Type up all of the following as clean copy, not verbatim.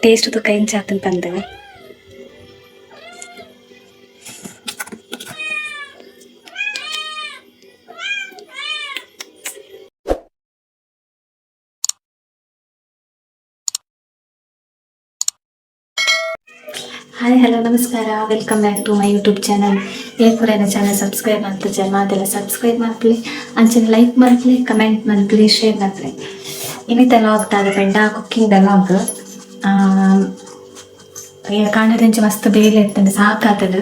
Taste ತೂಕ ಎಂಚ ಆತುಂಡು ಪಂದ್. ಹಾಯ್, ಹಲೋ, ನಮಸ್ಕಾರ. Welcome back to my YouTube channel. ಏಪುರೇನ channel subscribe ಮಲ್ಪುಜರ್ ಮಾತೆಲ್ಲ ಸಬ್ಸ್ಕ್ರೈಬ್ ಮಲ್ಪುಲೆ, ಅಂಚನೆ ಲೈಕ್ ಮಲ್ಪುಲೆ, ಕಮೆಂಟ್ ಮಲ್ಪುಲೆ, ಶೇರ್ ಮಲ್ಪುಲೆ. ಇನಿತ ಲಾಗ್ ದಾದ ಪಂಡ ಕುಕ್ಕಿಂಗ್ ದ ಲಾಗ್. ಕಾಂಡದಿಂಚ ಮಸ್ತ್ ಬೇಲೆ ಇತ್ತಂಡ, ಸಾಕಾತಂಡು.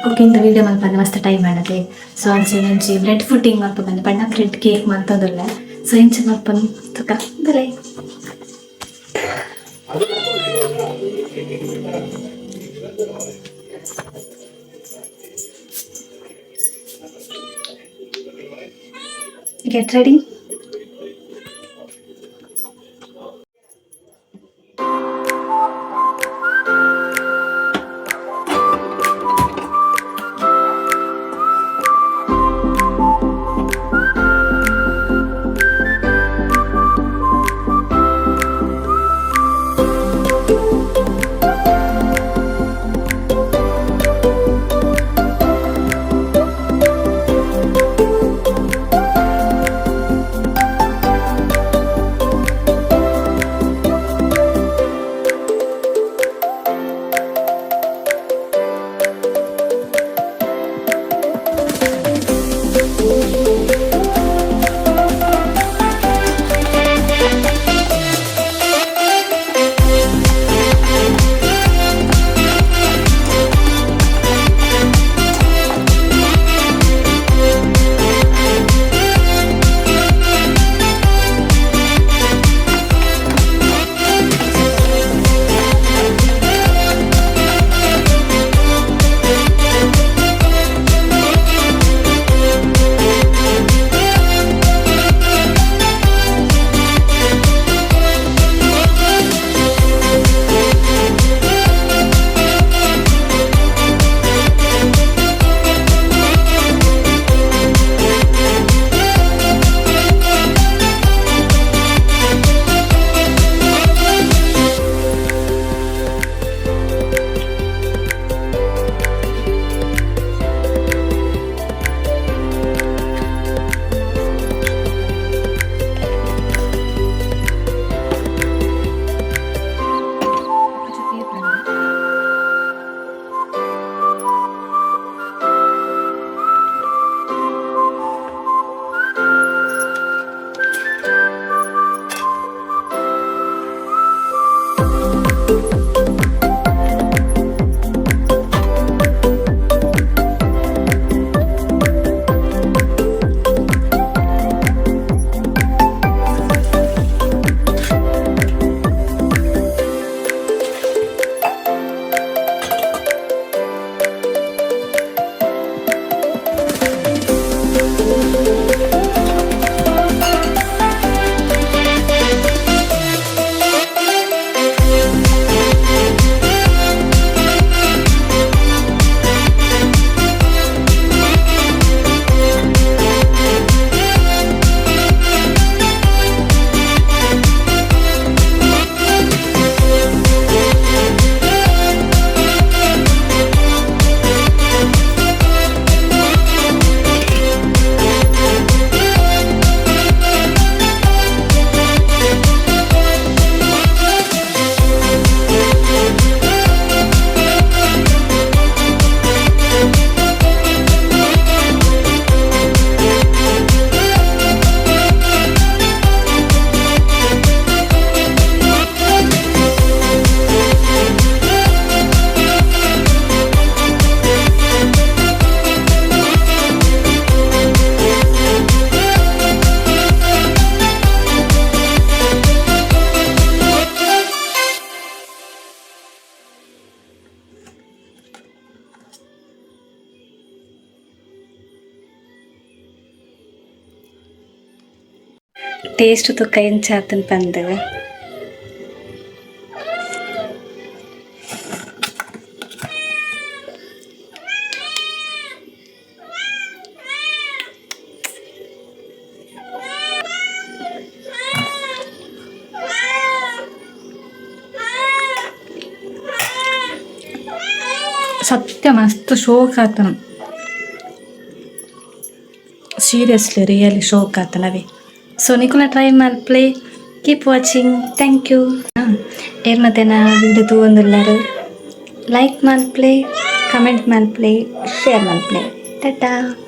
ಕುಕ್ಕಿಂಗ್ ದ ವೀಡಿಯೋ ಮಲ್ಪಂದೆ ಮಸ್ತ್ ಟೈಮ್ ಆಂಡತೆ. ಸೊ ಅಂಚನೆ ಒಂಜಿ ಬ್ರೆಡ್ ಪುಡ್ಡಿಂಗ್ ಮಲ್ಪ ಬಂದೆ ಪಂಡ ಬ್ರೆಡ್ ಕೇಕ್ ಮಲ್ತೊಂದುಲ್ಲೆ. ಸೊ ಇಂಚ ಮಲ್ಪೊನ್ ತುಕ ಬಲೆ. Get ready. Taste ತೂಕ ಎಂಚ ಆತುಂಡು ಪಂದ್. ಸತ್ಯ ಮಸ್ತ್ ಶೋಕ್ ಆತನ. ಸೀರಿಯಸ್ಲಿ, ರಿಯಲಿ ಶೋಕ್ ಆತನವೆ. ಸೊ ನಿಕುಲ ಟ್ರೈ ಮಲ್ಪ್ಲೆ. Keep watching. Thank you. ಏರ್ ಮತ್ತೇನ ವಿಡಿಯೋ ತೂವೊಂದುಲ್ಲಾರು, ಲೈಕ್ ಮಲ್ಪ್ಲೆ, ಕಮೆಂಟ್ ಮಲ್ಪ್ಲೆ, ಶೇರ್ ಮಲ್ಪ್ಲೆ. ಟಾಟಾ.